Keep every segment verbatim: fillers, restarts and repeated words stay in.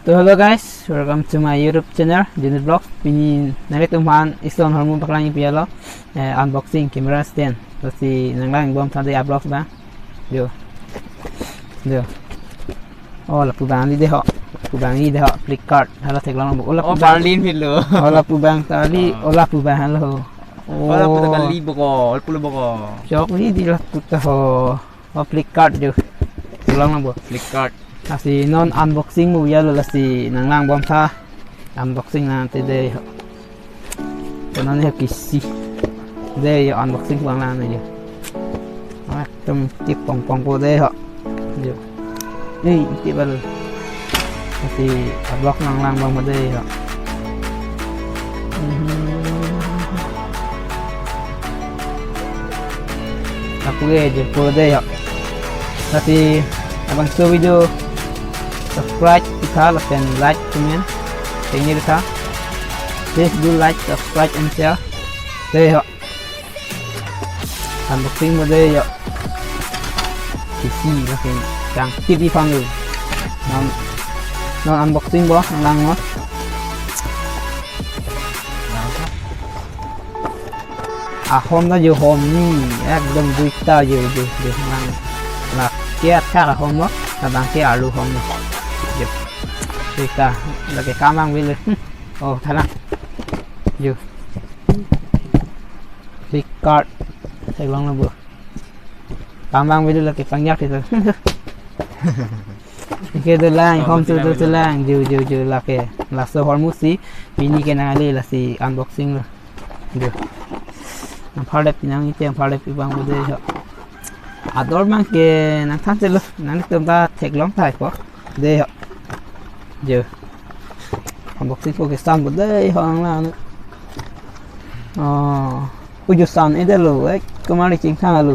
So hello guys, welcome to my YouTube channel, Junit Vlogs. Pini nanglitum aphan ison ahormu paklang-i pilo, eh, unboxing camera stand. Lasi nanglangbom tha dei a-vlogs abang. Jo. Jo. Oh, lapu abang kali dei ho. Lapu abang kali dei ho. Flipkart. Hala theklong bo. Oh, lapu abang. Berlin philo. Oh, lapu abang kali. Oh. Oh, lapu abang halo. Oh, lapu ta kali bo ko. Lapu lo bo ko. Chok ni dei lapu ta ho. Oh, Flipkart jo. Theklong bo. Flipkart. Lasi non unboxing mo ya lo, lasi nanglangbom tha. Unboxing nangthe dei ho. Konon he kisi. Dei jo unboxing abang lang jo. Ah, tum tip pong pong po dei ho. Jo. Ni tip bal. Lasi a-vlog nanglangbom dei ho. Lapu ke jo po dei ho. Lasi labangso video subscribe pitha lapen like comment. Thank you pitha. Please do like, subscribe and share. Dei ho. Unboxing mo dei jo. Kisi lapen kang tip i pang jo. Non, non unboxing bo lang mo. Ahom ta jo hom ni, ekdom duita jo jo jo lang. Lake athak ahom lo, labang ke alu hom lo. Jo. Duita, lake kam abang velo. Hmm. Oh, tha lang. Jo. Flipkart. Theklong lo bo. Kam abang velo lake pangyak itu. Ke dolang, hom tu tu lang, jo jo jo lake. Laso ahormu si, pini ke nangli lasi unboxing lo. Jo. Nangpharlep pinang ite, nangpharlep pi abang bo dei ho. Ador abang ke nangthan chelo, nanglitum ta theklong thai po. Dei ho. Jo. Unboxing po ke stand bo dei ho nanglang. Oh. Uju stand ide lo, eh, kemari chingthang alo.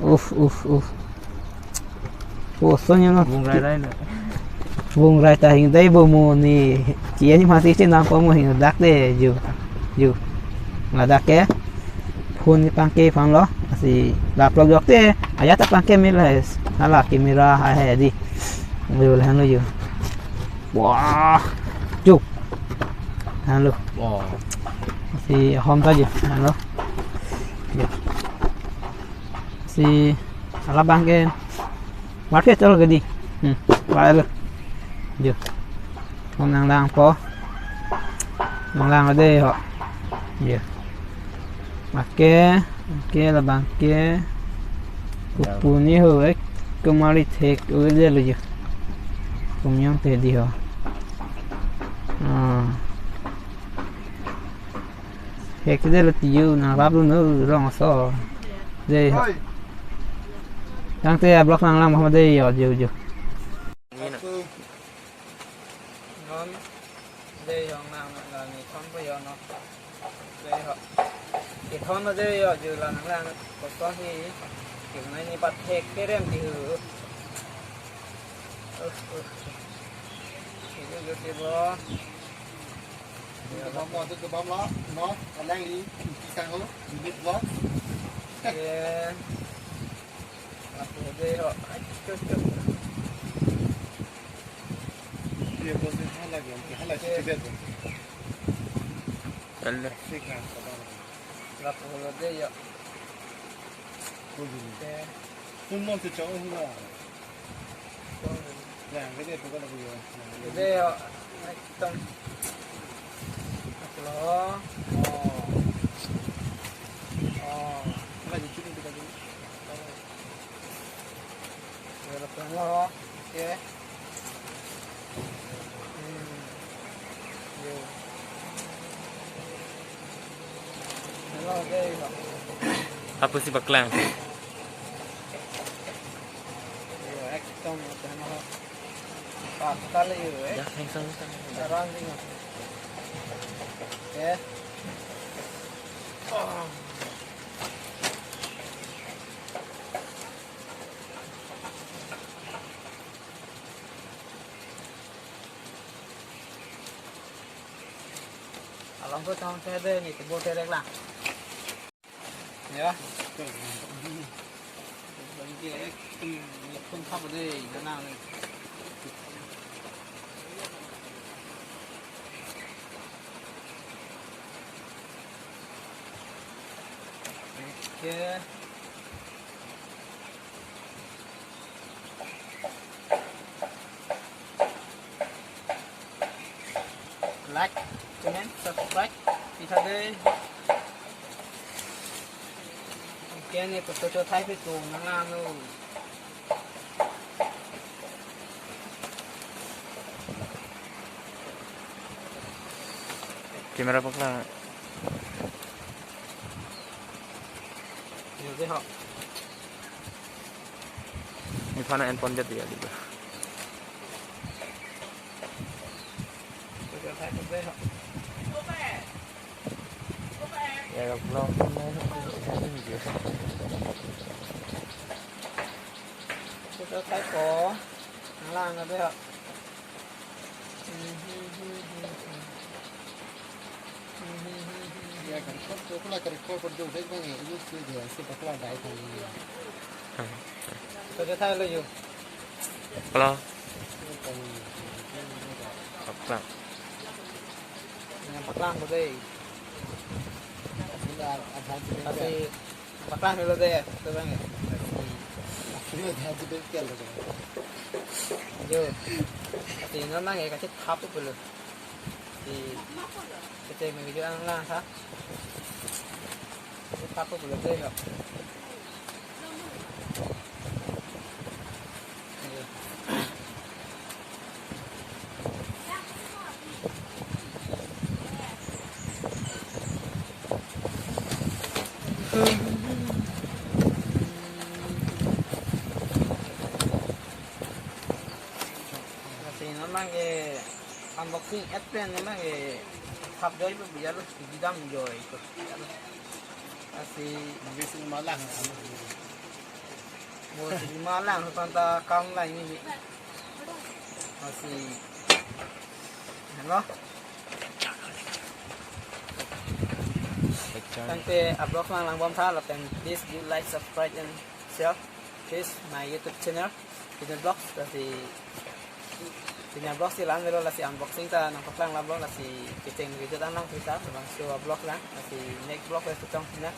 Uf, uf, uf. Oh, sonyo no. Bung rai rai lo. Bung rai ta hing dei bo mo ni. Chi ani masi chin nang po mo hing dak dei jo. Jo. Ladak ke. Phone ni pangke phan lo. Lasi la vlog jok te. Aya ta pangke mil hai. Hala camera hai hai dei. Mo lang lo jo. Wah. Jo. Halo. Wah. Lasi hom ta jo. Halo. Jo. Lasi hala abang ke. Market cholo ke dei. Hmm, wa lo. Jo. Hom nanglang po. Nanglang dei ho. Jo. Oke, oke, labang ke. Kupuni ho, eh, kemari thek, oh, dei lo jo. Kumyong te dei ho. Ah. Hek dei lo tiyu, nangrap lo no, rong aso. Dei ho. Oi. Tangte a-vlog nanglang mo dei jo, jo, jo. Non, dei ho nang, nang, ni thon po jo no. Dei ho. Kethon lo dei jo, jo la nanglang, kosto hi. Kevang ni pat thek kerem ti hu. Uh, uh. Ti hu, ti hu. Kebam lo, tu kebam lo, no, kalang li, pisang lo, bibit lo. Ye. Lapu dei ho. Ai, cus, cus. Ye, bos ni hala gam, hala si bibit lo. Kalle. Sik na, kebam lo. Lapu lo dei jo. Kujili. Ye. Sun mon tu chau hula. Ya, gede tu kalau punya. Gede jo. Ekdom. Lapu lo. Oh. Oh. Lagi cukup kita dulu. Lapu lo. Oke. Hmm. Yo. Halo, oke, Pak. Apa sih paklang? Yo, ekdom, oke, halo. Pak, sekali, yo, eh. Ya, langsung, langsung. Sekarang, tinggal. Oke. Oh. Along ko tang te de ni te bo te rek lang. Ya. Bagi dia, eh, ni pun khap de, na na ni. Oke. Like, comment, subscribe. Kita deh. Oke, ne photo cho thai pe tung nang nang lo. Camera paklang. Yo deh ho. Ini phana en pon jat ya di ba. Ya, vlog ini video. Kita thai ko. Nang lang na deh ho. Ya, kan, kok, kok, kok, kok, kok, kok, dek bang, ya, ini sih dia, si pakla dai kan ini. Kerja saya lo, yuk. Halo. Pakla. Yang pakla, kok, deh. Sudah, ada hasil. Tapi, pakla dulu deh, tuh, Bang, ya. Sudah, ada hasil, kan, lo, kan. Yo. Tapi, memang, ya, kasih thap dulu. Di, kita menuju ang lang, ha? Kita apa boleh deh, ya? Lasi non abang ke unboxing at pen non abang ke thap joy pe biar lo, bidam joy ko. Lasi biar si malang. Mo si malang, panta kam la ini. Lasi, halo. Tangte vlog lang langbom tha lapen please do like, subscribe and share. Please my YouTube channel, Pinion Vlogs, lasi Pinion Vlogs si lang dulu, lasi unboxing ta nangpaklang lang vlog, lasi kecheng video ta lang kita, bang so vlog lang, lasi next vlog lasi tong sina.